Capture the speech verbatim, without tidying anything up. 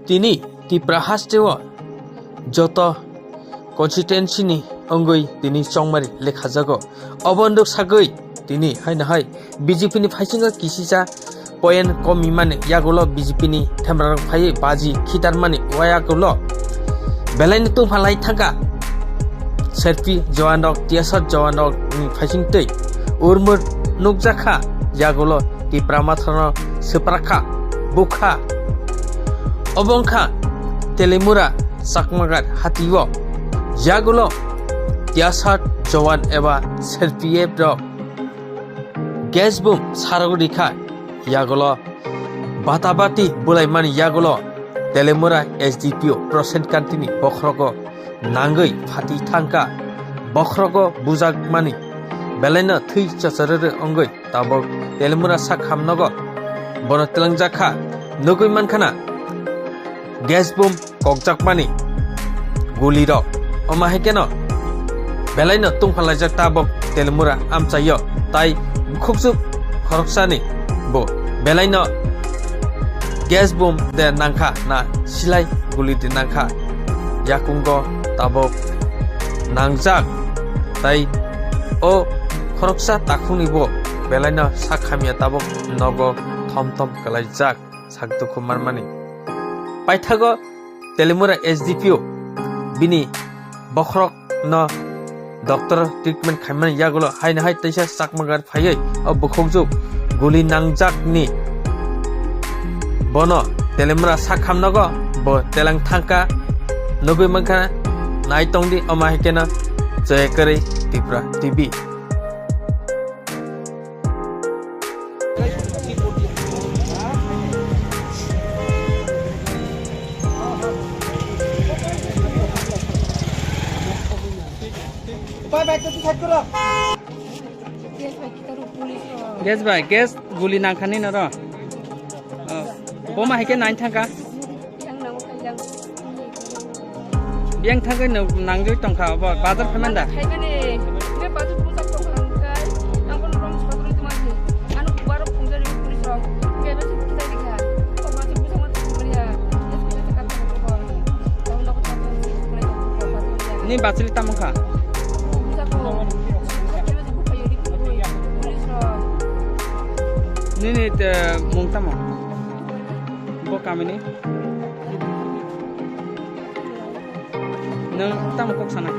Tini Tipra hasteo joto constituency ni wngwi tini chongmari lekhajago. Obo wndwk sagwi tini haino hai B J P ni phaisingo kisisa point komimani yagulo B J P ni themrarok phaiwi baji khitarmani o yagulo belaino tungphalai thangkha serpi jowanrok, tiyasat jowanrok ni phaising twi urmur nukjakha yagulo Tipra Mothano swprakha bukha. Obo wngkha Telimura Chakmagar hatio yagulo tiyasat jowan eba serpi rok gas bum sarok rikha yagulo batabati bulaimani yagulo Telimura S D P O Prosen Kanti ni bokhrogo nangwi phati thangkha. Bokhrogo bujakmani belaino thwi chacharere wngwi tabuk Telimura sak hamnogo bono twlangjakha. Nugwi mankhana gas bum kokjakmani gulirok. Omo hai kheno belaino tungphalaijak tabuk Telimura amchaio, tai bukhukjwk khoroksani bo belaino gas bum de nangkha na silai guli de nangkha. Yakungo tabuk nangjak, tai o khoroksa takhukni bo belaino sak hamya tabuk nogo thom thom kwlaijak. Sak dukhu manmani. Paithago Telimura S D P O bini bokhorok no doctor treatment khaimani yagulo haino hai teisa Chakmagar phaiwi o bukhukjwk guli nangjakni bono Telimura sak hamnogo bo telang thangkha. Nugwi mankha, nai tongdi omo hai kheno Joya Kwrwi Tripura T V. Gas bai, gas guli nangkhani noro. Oh, boma hai khe nai thangkha. Biyang thangwi nang-, nangjui tongkha obo bazar phaimanda. Khaimani, be bazar bujak tongkha hwnkhai, ang bono rom sokri tongmani. Ano baro phungjari police rok, be be sik khitai dikha. Obo se bujak ma tongmani ya, be sik khitai dikha. Tamo dok tamo sik khitai dikha. Ni bachili tamo kha? Bujak ko, sik khitai dikha, police rok. Nini te mung tamo? Bo kamini? Nwng tamo kok sanai?